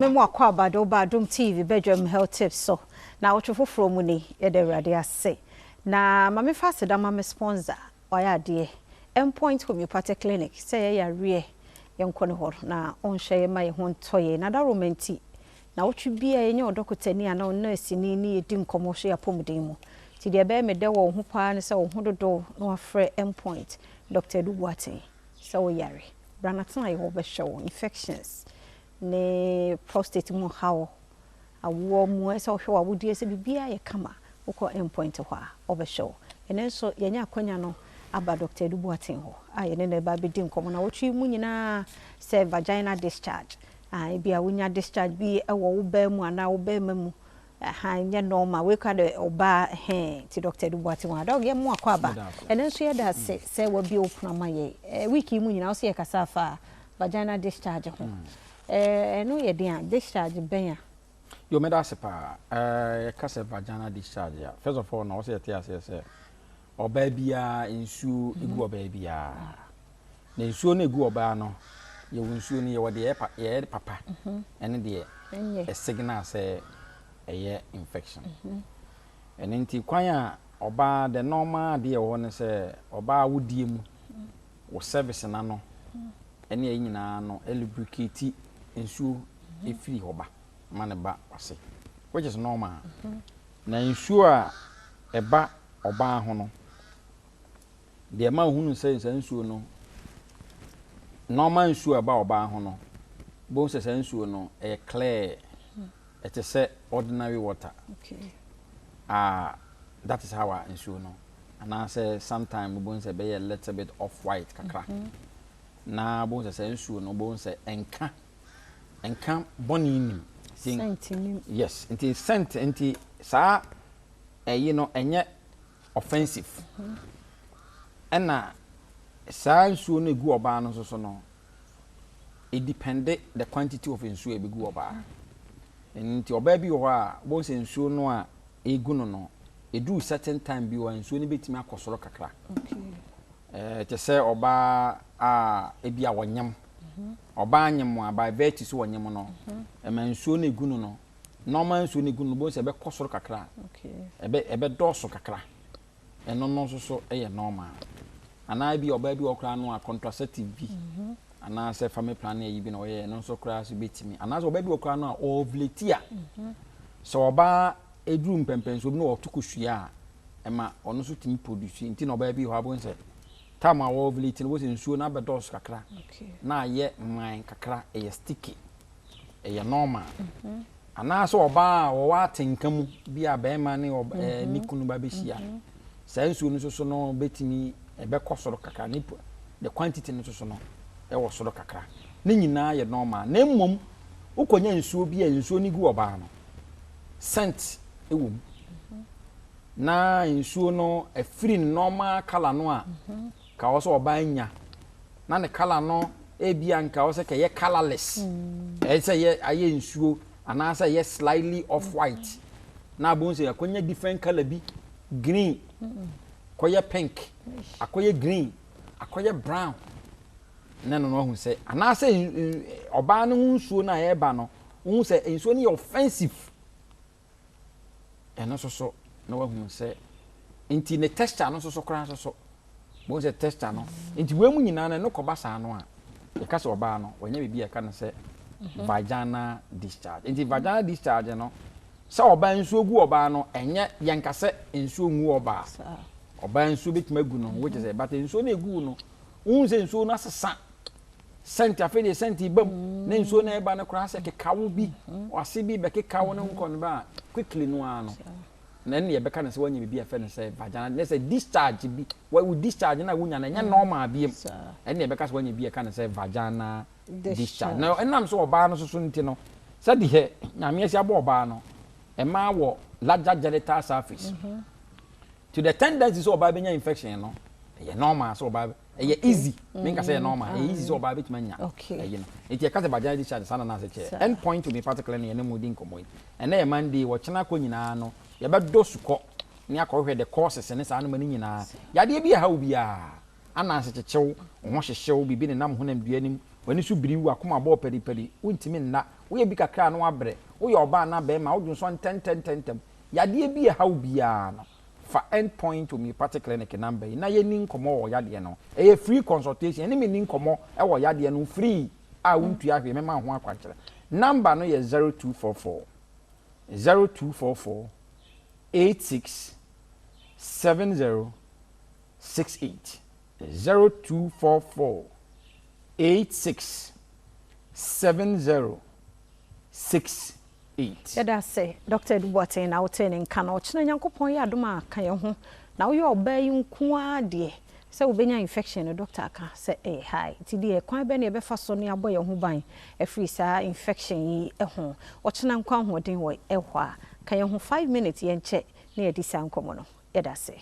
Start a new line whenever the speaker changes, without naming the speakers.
Memu akɔ abado ba Adom TV bedwam health tips so. Na wotwe foforɔ mu ni, yɛda Awurade ase. Na ma mefa aseda ma me sponsor, wayɛ adeɛ. Endpoint Homeopathic Clinic, sɛ yɛyareɛ yɛnkɔ ne hɔ na ɔnhwɛ yɛ ma yɛ ho ntɔ yɛ. Na daroma nti, na wotwe bia yɛnyɛ ɔdɔkotani anaa ɔnɛɛseni ne yɛdi nkɔmmɔ hwɛ yɛ apɔmuden mu. Nti deɛ ɛbɛyɛ me dɛ wɔ wo ho paa ne sɛ wo ho dodo na wafrɛ Endpoint, Dr. Edu Boateng, sɛ woyare. Bra na tena yɛ hɔ bɛhwɛ wo infections ne prostate mu haw, awoɔ mu, ɛsɛ wohwɛ w'awodeɛ sɛ biribiara yɛ kama, wokɔ Endpoint hɔ a ɔbɛhwɛ wo. Ɛno nso yɛnyɛ akwanya no aba Dr. Edu Boateng hɔ a yɛne no ba bɛdi nkɔmmɔ na wɔtwe mu nyinaa sɛ vaginal discharge a ebi a wonya discharge bi wɔ wo baa mu anaa wo bɛrima mu aha nyɛ normal, wei ka de ɔbaa hɛn. Ti Dr. Edu Boateng hɔ a dɔg yɛ mu akɔ aba. Ɛno nso yɛda ase sɛ wabie wo pono ama yɛ. Week yi mu nyinaa wo sɛ yɛkasa afa vaginal discharge ho. Ɛno yɛ den a discharge bɛn a?
Yo, meda ase paa. Yɛka sɛ vaginal discharge a, first of all na wɔsɛ yɛte aseɛ sɛ ɔbaa biara nsuo egu ɔbaa biara, na nsuo no egu ɔbaa no, yɛwɔ nsuo no, yɛwɔ deɛ yɛyɛ papa ɛne deɛ ɛsignal sɛ ɛyɛ infection. Ɛno nti kwan a ɔbaa, the normal adeɛ ɛwɔ hɔ ne sɛ ɔbaa wodie mu wɔ cervix n'ano ɛne ɛyi nyinaa no ɛlubricate nsuo efiri hɔ ba ma ne ba wase, which is normal. Na nsuo a ɛba ɔbaa ho no deɛ, ɛma ohunu sɛ saa nsuo no, normal nsuo a ɛba ɔbaa ho no, bohu sɛ saa nsuo no ɛyɛ clear, ɛte sɛ ordinary water. Ah, that is how a nsuo no, anaasɛ sometime bohu sɛ ɛbɛyɛ little bit off white kakra. Na bohu sɛ saa nsuo no, bohu sɛ nka bɔne nim.
Scent nim.
Yes, nti scent nti saa ɛyi no ɛnyɛ offensive. Ɛna saa nsuo no egu ɔbaa no nso so no, it depend the quantity of nsuo a ebegu ɔbaa. Nti ɔbaa bi wɔ hɔ a wɔn sɛ nsuo no a egu no, eduru certain time bi wɔ nsuo no betumi akɔ soro kakra. Te sɛ ɔbaa a ebi a wɔnyam, ɔbaa nyam a, by virtue so wɔnyam no, ɛma nsuo no egu no, normal nsuo no egu no, wɔn sɛ ɛbɛkɔ soro kakra. Ɛbɛ dɔɔso kakra. Ɛno no nso so ɛyɛ normal. Anaa bi ɔbaa bi wɔ koraa no a contraceptive bi anaasɛ family planning ayi bi na ɔyɛ, ɛno nso koraa so bɛtumi. Anaasɛ ɔbaa bi wɔ koraa no a ɔovulate a, sɛ ɔbaa eduru mpɛmpɛnsoɔ bi na ɔto kosua a, ɛma ɔno nso tumi produce. Nti na ɔbaa bi wɔ hɔ abɔ sɛ time a wɔovulate no, wɔsɛ nsuo no abɛdɔɔso kakra na ayɛ mman kakra, ɛyɛ sticky, ɛyɛ normal. Anaasɛ ɔbaa a wɔwɔ atenka mu bi a bɛrima ne ne kunu ba bɛhyia, saa nsuo no nso so no bɛtumi ɛbɛkɔ soro kakra, ne the quantity no nso so no ɛwɔ soro kakra. Ne nyinaa yɛ normal. Na mmom wokɔnya nsuo bi a nsuo no gu ɔbaa no, scent ɛwɔ mu, na nsuo no afiri ne normal colour no a ka wɔ sɛ ɔbaa nya, na ne colour no ebia nka wɔ sɛ kɛyɛ colourless, ɛyɛ sɛ yɛ ayɛ nsuo anaasɛ ɛyɛ slightly off white, na abom sɛ akɔnya different colour bi, green kɔyɛ pink, akɔyɛ green, akɔyɛ brown, na no ahu sɛ anaasɛ ɔbaa no ho nsuo no a ɛreba no, wohu sɛ nsuo no yɛ offensive. Ɛno nso so na wahu sɛ nti ne texture no nso so koraa nso so wohu sɛ texture no nti wei mu nyinaa no, ɛno kɔba saa no a, yɛka sɛ ɔbaa no wɔnyɛ biribi a yɛka no sɛ vaginal discharge. Nti vaginal discharge no, sɛ ɔbaa nsuo gu ɔbaa no, ɛnyɛ yɛnka sɛ nsuo ngu ɔbaa. Ɔbaa nsuo bɛtumi agu no, which is, but nsuo no egu no, wohu sɛ nsuo no asesa scent. Afei deɛ scent ba mu, na nsuo no ɛba no koraa sɛ kekawo bi ɔase bi bɛkeka wo ne nkɔ no ba a, quickly no ara no na ɛne yɛbɛka no sɛ woanya biribi a yɛfrɛ no sɛ vaginal ne sɛ discharge bi, wo discharge no a wonya no ɛnyɛ normal biem. Ɛne yɛbɛka sɛ woanya bi a yɛka no sɛ vaginal discharge. Na ɛnam sɛ ɔbaa no soso nti no, sɛdeɛ Nyame asi abɔ ɔbaa no, ɛmaa wɔ larger genital surface to the tendency sɛ ɔbaa bɛnya infection no, ɛyɛ normal sɛ ɔbaa, ɛyɛ easy, menka sɛ ɛyɛ normal, ɛyɛ easy sɛ ɔbaa bɛtumi anya ɛyi no. Nti yɛka sɛ vaginal discharge saa na naasɛ kyerɛ. End Point Homeopathic Clinic yɛne mu di nkɔmmɔ yi, ɛnɛ yɛ Monday, wɔkyena kɔ nyinaa no yɛbɛdɔ sukɔ ne akɔhwɛ the causes ne saa noma no nyinaa. Yadeɛ bi ɛha wo biara, anaasɛ kyekyew wo ho, hyehyew biribi nenam honam dua nim. W'ani so biri wo, w'akoma bɔ paripari, wontumi nna, woyɛ bi kakra a na woabrɛ, woyɛ ɔbaa anaa barima, wodwonsɔ ntɛntɛntɛntɛm, yadeɛ bi a ɛha wo biara no, fa End Point Homeopathic Clinic number yi na yɛnni nkɔmmɔ wɔ yadeɛ no ho. Ɛyɛ free consultation, ɛne me nni nkɔmmɔ wɔ yadeɛ no ho free a wontua hwee, mɛma wo ho akwankyerɛ. Number no yɛ 0244 0244 86 70 68 0244 86 70 68.
Yɛda ase Doctor Adu Boateng na wotee ne nka no. Ɔkyena Nyankopɔn yɛ adom a ka yɛn ho. Na woyɛ ɔbaa yi nko ara deɛ sɛ wobɛnya infection no doctor aka sɛ ɛyɛ high. Nti deɛ kwan bɛn na yɛbɛfa so ne abɔ yɛn ho ban afiri saa infection yi ho. Ɔkyena nkwa ahoɔden wɔ ɛhɔ a ka yɛn ho 5 minutes yɛnkyɛ na yɛadi saa nkɔmmɔ no. Yɛda ase.